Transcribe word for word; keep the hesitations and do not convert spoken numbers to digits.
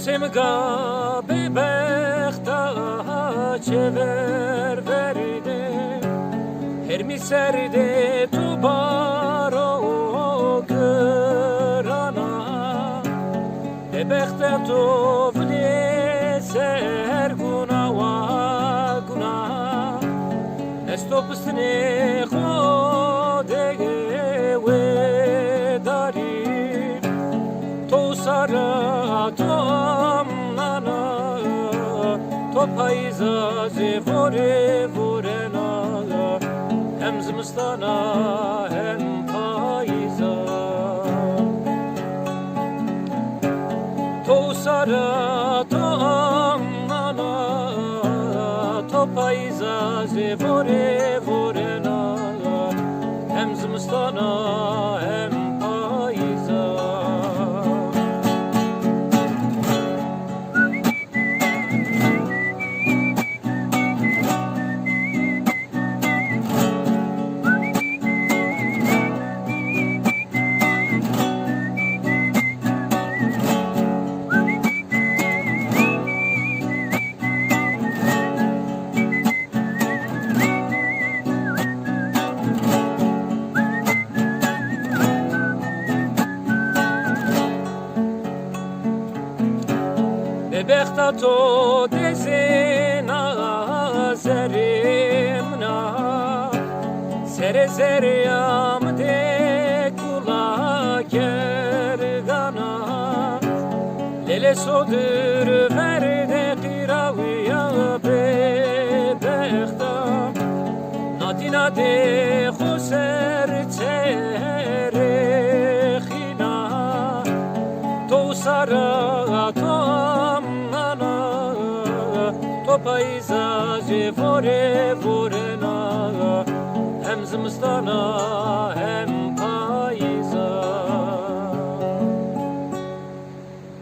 Semga bêbexta çever verdê, hermî ser de to baro girana. Bêbexta to vilê ser guna wa guna, esto pistinê xo de wedarî. To sara, to amnana, to payîza zê vore vorena, hem zimistana hem payîza. To sara, to amnana, to payîza zê vore vorena, hem zimistana hem payîza. Bêbexta to dezêna zerê min a, serê zerê ya mi de kula kergana. Lêlê sodir verde qîrawîya bêbexta, na dîna de xo ser çerexîna. To sara, to amnana, to payîza zê vore vore.